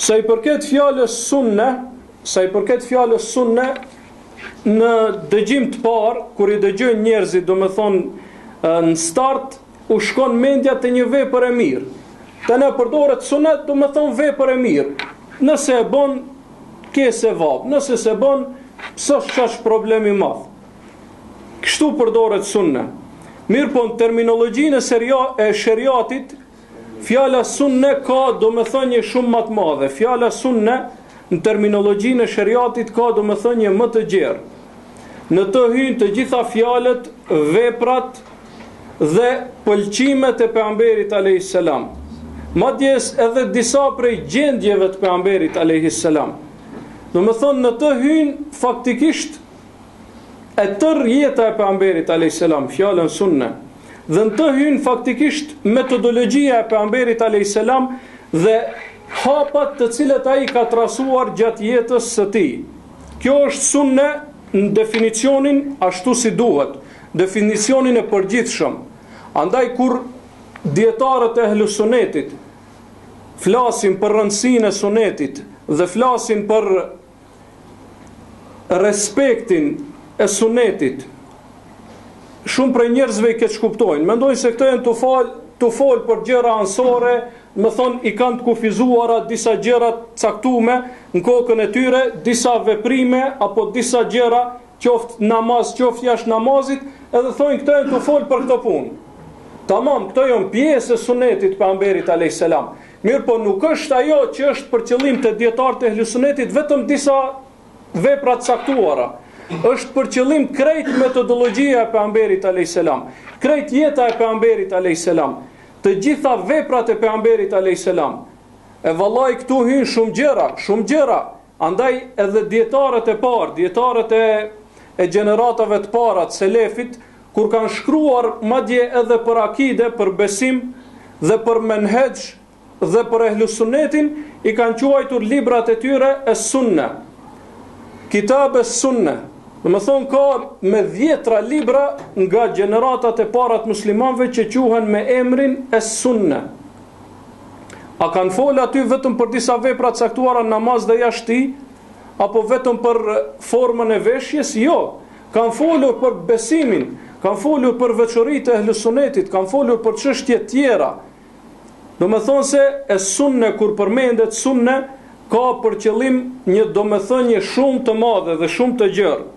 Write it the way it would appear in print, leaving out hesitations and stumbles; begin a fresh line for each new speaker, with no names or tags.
Sa i përket fjalës sunne, sa i përket fjalës sunne në dëgjim të parë, kur i dëgjojnë njerëzit, domethënë në start u shkon mendja te një vepër e mirë. Te ne përdoret sunet, domethënë vepër e mirë. Nëse e bën, ke sevap, nëse s'e bën, s'është qaq problem i madh. Kështu përdoret sunne. Mirëpo në terminologjinë e seria e sheriatit Fjala sunne ka domethënie shumë më të madhe. Fjala sunne në terminologjinë e sheriatit ka domethënie më të gjerë. Në të hyjnë të gjitha fjalët, veprat dhe pëlqimet e pejgamberit alayhis salam. Madje edhe disa prej gjendjeve të pejgamberit alayhis salam. Domethënë në të hyjnë faktikisht e tërë jeta e pejgamberit alayhis salam, fjalën sunne. Dhe në të hyn faktikisht metodologjia e pejgamberit alayhis salam dhe hapat të cilët ai ka trasuar gjatë jetës së tij. Kjo është sunne në definicionin ashtu si duhet, definicionin e përgjithshëm. Andaj kur dijetarët e ehlu sunetit flasin për rëndësinë e sunetit dhe flasin për respektin e sunetit, shumë prej njerëzve i keqkuptojnë, mendojnë se këto janë tu fal, tu fol për gjëra anësore, domethonë i kanë të kufizuara disa gjëra të caktume në kokën e tyre, disa veprime apo disa gjëra, qoftë namaz, qoftë jashtë namazit, edhe thonë këto janë tu fol për këto punë. Tamam, këto janë pjesë e sunetit pejgamberit alayhis salam. Mirëpo nuk është ajo që është për qëllim te dijetarët e Ehlu Sunetit vetëm disa vepra të caktuara. Është për qëllim krejt metodologjia e pejgamberit alayhis salam, krejt jeta e pejgamberit alayhis salam, të gjitha veprat e pejgamberit alayhis salam. E vallai këtu hyjnë shumë gjëra, shumë gjëra. Andaj edhe dijetarët e parë, dijetarët e e gjeneratave të para të selefit, kur kanë shkruar madje edhe për akide, për besim dhe për menhexh dhe për ehlu sunnetin, i kanë quajtur librat e tyre es sunne. Kitab es sunne. Domethonë ka me dhjetra libra nga gjeneratat e para të muslimanëve që quhen me emrin es sunne. A kanë folë aty vetëm për disa vepra të caktuara në namaz dhe jashtë tij, apo vetëm për formën e veshjes? Jo. Kanë folur për besimin, kanë folur për veçoritë e Ehlu Sunnetit, kanë folur për çështje tjera. Domethonë se es sunne kur përmendet sunne ka për qëllim një domethënie shumë të madhe dhe shumë të gjerë.